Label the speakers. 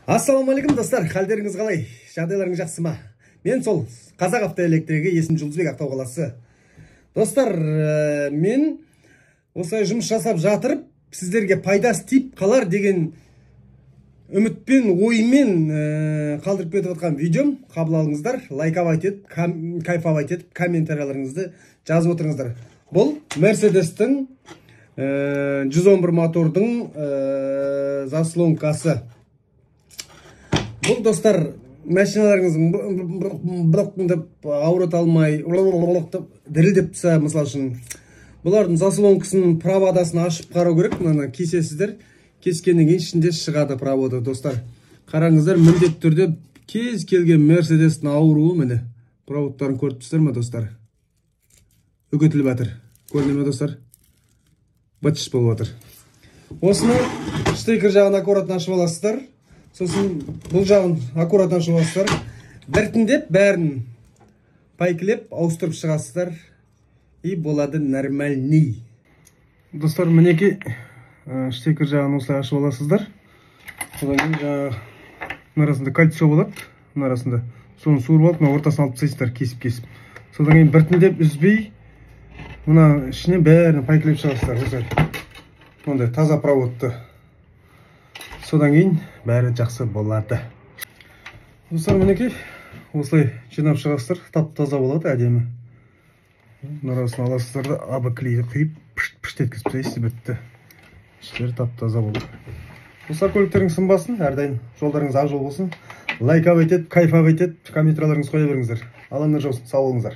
Speaker 1: Ассалаумағалейкум, достар, халдеріңіз қалай? Жағдайларыңыз жақсы ма? Мен сол Қазақ автоэлектригі, есімім Жұлдызбек, Ақтау қаласы. Достар, мен осылай жұмыс жасап жатырып, сіздерге пайдасы тиіп қалар деген үмітпен, оймен қалдырып кетіп жатқан видеом, қабыл алыңыздар, лайковать етіп, кайфовать етіп, комментарияларыңызды жазып отырыңыздар. Бұл Мерседестің 111 мотордың заслонкасы. Бұл, достар, машиналарыңыздың деп ауырта алмай деп дірілдеп тұрса, мысал үшін, бұлардың заслонкасының проводасын ашып қарау керек. Мынаны кесесіздер, кескеннен кейін ішінде шығады провода. Достар, қараңыздар, міндетті түрде кез келген Мерседестің ауруы, міне, проводтарын көріп тұрсыздар ма, достар? Үгітіліп жатыр, көріне ме, достар? Быт болып жатыр. Осыны штекер жағын аккуратно ашып аласыздар, сосын бұл жағын аккуратно ашып аласыздар, біртіндеп бәрін пайкілеп ауыстырып шығасыздар, и болады нормальный. Достар, мінекей, штекер жағын осылай ашып аласыздар. Содан кейін жаңағы мына арасында кольцо болады, мына арасында, соны суырып алып, мына ортасын алып тастайсыздар кесіп кесіп. Содан кейін біртіндеп үзбей мына ішінен бәрін пайкілеп шығасыздар осылай, мынандай таза проводты. Содан кейін бәрі жақсы болады. Достар, мінекей, осылай жинап шығасыздар, тап таза болады, әдемі. Мына арасын аласыздар да, АБ клейді құйып, пышт пышт еткізіп тастайсыз, бітті, іштері тап таза болды. Достар, көліктеріңіз сынбасын, әрдайым жолдарыңыз ақ жол болсын. Лайковать етіп, кайфовать етіп, комментарияларыңызды қоя беріңіздер. Алла нұр жаусын, сау болыңыздар.